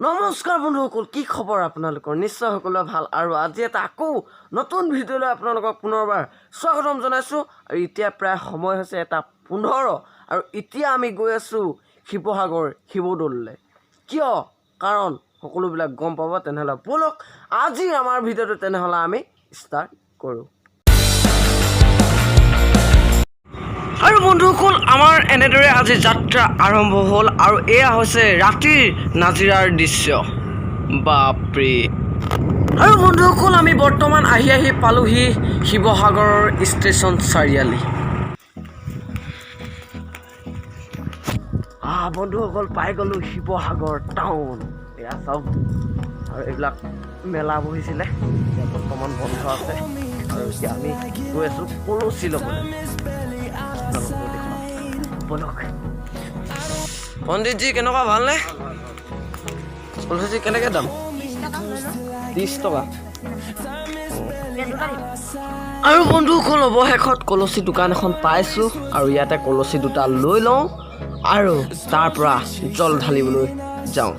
নমস্কাৰ বন্ধুসকল, কি খবৰ আপোনালোকৰ? নিশ্চয় সকলোৱে ভাল। আৰু আজি এটা আকৌ নতুন ভিডিঅ'লৈ আপোনালোকক পুনৰবাৰ স্বাগতম জনাইছোঁ। আৰু এতিয়া প্ৰায় সময় হৈছে 1:15 আৰু এতিয়া আমি গৈ আছোঁ শিৱসাগৰ শিৱদৌললৈ। কিয়, কাৰণ সকলোবিলাক গম পাব। তেনেহ'লে ব'লক, আজিৰ আমাৰ ভিডিঅ'টো তেনেহ'লে আমি ষ্টাৰ্ট কৰোঁ। আৰু বন্ধুসকল, আমাৰ এনেদৰে আজি যাত্ৰা আৰম্ভ হ'ল আৰু এয়া হৈছে ৰাতিৰ নাজিৰাৰ দৃশ্য। বাপৰে! আৰু বন্ধুসকল, আমি বৰ্তমান আহি আহি পালোহি শিৱসাগৰৰ ষ্টেচন চাৰিআলি। বন্ধুসকল, পাই গ'লোঁ শিৱসাগৰ টাউন। এয়া চাওক, আৰু এইবিলাক মেলা বহিছিলে, এতিয়া বৰ্তমান বন্ধ আছে। আৰু এতিয়া আমি গৈ আছোঁ কলচী ল'বলৈ, আপোনালোকক দেখুৱাম, ব'লক। পণ্ডিতজী, কেনেকুৱা, ভালনে? কলচী কেনেকৈ দাম? 30 টকা। আৰু বন্ধুসকল, অৱশেষত কলচী দোকান এখন পাইছোঁ আৰু ইয়াতে কলচী দুটা লৈ লওঁ আৰু তাৰ পৰা জল ঢালিবলৈ যাওঁ।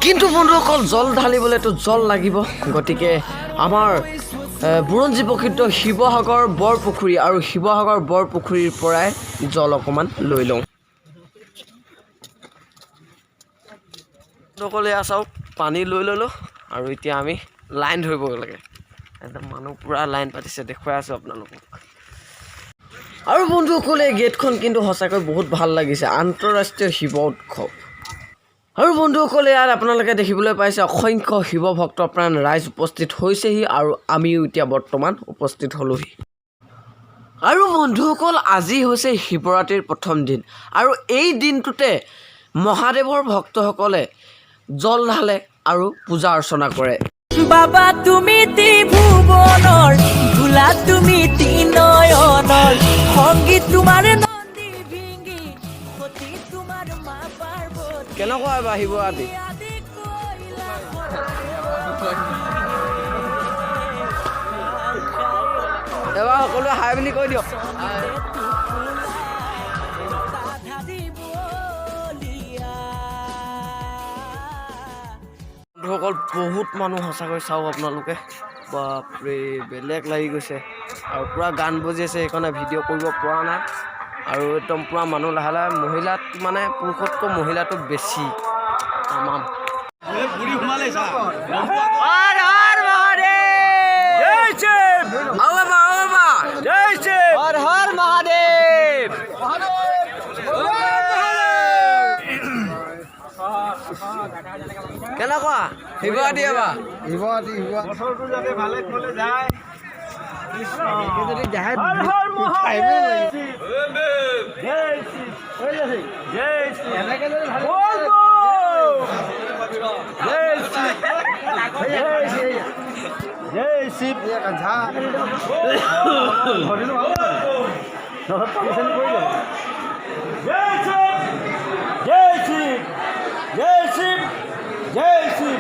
কিন্তু বন্ধুসকল, জল ঢালিবলৈতো জল লাগিব। গতিকে আমাৰ বুৰঞ্জী প্ৰসিদ্ধ শিৱসাগৰ বৰপুখুৰী আৰু শিৱসাগৰ বৰপুখুৰীৰ পৰাই জল অকণমান লৈ লওঁ। বন্ধুসকল, এয়া চাওক, পানী লৈ ল'লোঁ আৰু এতিয়া আমি লাইন ধৰিব লাগে। একদম মানুহ পূৰা লাইন পাতিছে, দেখুৱাই আছোঁ আপোনালোকক। আৰু বন্ধুসকল, এই গেটখন কিন্তু সঁচাকৈ বহুত ভাল লাগিছে। আন্তঃৰাষ্ট্ৰীয় শিৱ উৎসৱ। আৰু বন্ধুসকল, ইয়াত আপোনালোকে দেখিবলৈ পাইছে অসংখ্য শিৱ ভক্তপ্ৰাণ ৰাইজ উপস্থিত হৈছেহি আৰু আমিও এতিয়া বৰ্তমান উপস্থিত হ'লোহি। আৰু বন্ধুসকল, আজি হৈছে শিৱৰাত্ৰিৰ প্ৰথম দিন আৰু এই দিনটোতে মহাদেৱৰ ভক্তসকলে জল ঢালে আৰু পূজা অৰ্চনা কৰে। বাবা, তুমি ত্ৰিভুৱনৰ ভোলা, তুমি ত্ৰিনয়নৰ সংগীত, তোমাৰ নন্দী ভিংগি, সতী তোমাৰ মা পাৰ্বতী। কেনেকুৱা এইবাৰ শিৱৰাত্ৰি? আদি কৈলাসৰ। এবাৰ সকলোৱে হাই বুলি কৈ দিয়ক। জটাধাৰী বলিয়া। বন্ধুসকল, বহুত মানুহ সঁচাকৈ। চাওক আপোনালোকে, বাপৰে, বেলেগ লাগি গৈছে। আৰু পূৰা গান বজি আছে, সেইকাৰণে ভিডিঅ' কৰিব পৰা নাই। আৰু একদম পূৰা মানুহ, লাহে লাহে মহিলাত মানে পুৰুষতকৈ মহিলাটো বেছি তামাম। হৰ হৰ মহাদেৱ! আৰু এবাৰ, আৰু এবাৰ। হৰ হৰ মহাদেৱ! কেনেকুৱা শিৱৰাত্ৰি এবাৰ? বছৰটো যাতে ভালে কুশলে যায়। জয় শ্ৰী জয় শ্ৰী জয় শ্ৰী জয় শ্ৰী জয় শিৱ। জয় শিৱ, জয় শিৱ, জয় শিৱ, জয় শিৱ।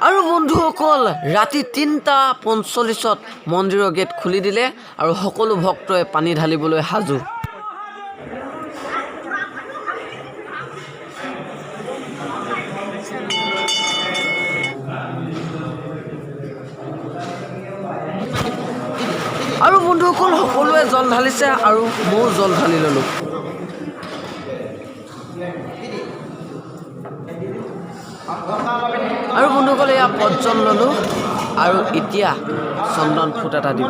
আৰু বন্ধুসকল, ৰাতি 3:45ত মন্দিৰৰ গেট খুলি দিলে আৰু সকলো ভক্তই পানী ঢালিবলৈ সাজু। আৰু বন্ধুসকল, সকলোৱে জল ঢালিছে আৰু ময়ো জল ঢালি ল'লোঁ। আৰু বন্ধুসকল, এয়া প্ৰজ্বল ল'লোঁ আৰু এতিয়া চন্দন ফুট এটা দিব।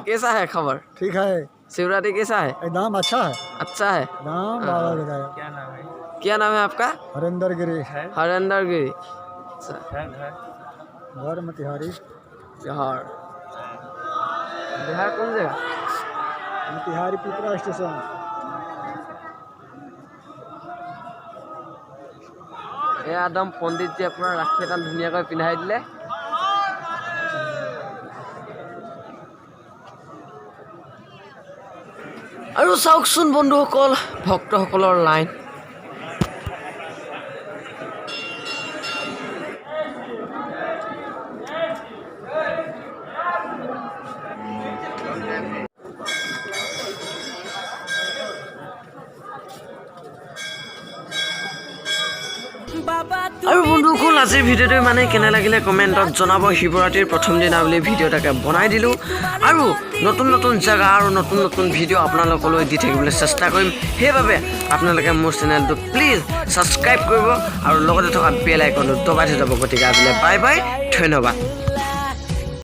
कैसा है खबर? ठीक है। शिवरात्रि कैसा है? एकदम अच्छा है। अच्छा है। एकदम बाबा के दया। क्या नाम है आपका? हरिंदर गिरी। हरेंद्र गिरी, अच्छा। घर मोतिहारी। बिहार, बिहार कौन जगह? मोतिहारी पिपरा स्टेशन। এয়া একদম পণ্ডিতজী আপোনাৰ ৰাখি এডাল ধুনীয়াকৈ পিন্ধাই দিলে। আৰু চাওকচোন বন্ধুসকল, ভক্তসকলৰ লাইন। বাবা। আৰু বন্ধুসকল, আজিৰ ভিডিঅ'টো মানে কেনে লাগিলে কমেণ্টত জনাব। শিৱৰাত্ৰিৰ প্ৰথম দিনা বুলি ভিডিঅ' এটাকে বনাই দিলোঁ আৰু নতুন নতুন জেগা আৰু নতুন নতুন ভিডিঅ' আপোনালোকলৈ দি থাকিবলৈ চেষ্টা কৰিম। সেইবাবে আপোনালোকে মোৰ চেনেলটো প্লিজ ছাবস্ক্ৰাইব কৰিব আৰু লগতে থকা বেল আইকনটো দবাই থৈ যাব। গতিকে আজিলৈ বাই বাই, ধন্যবাদ।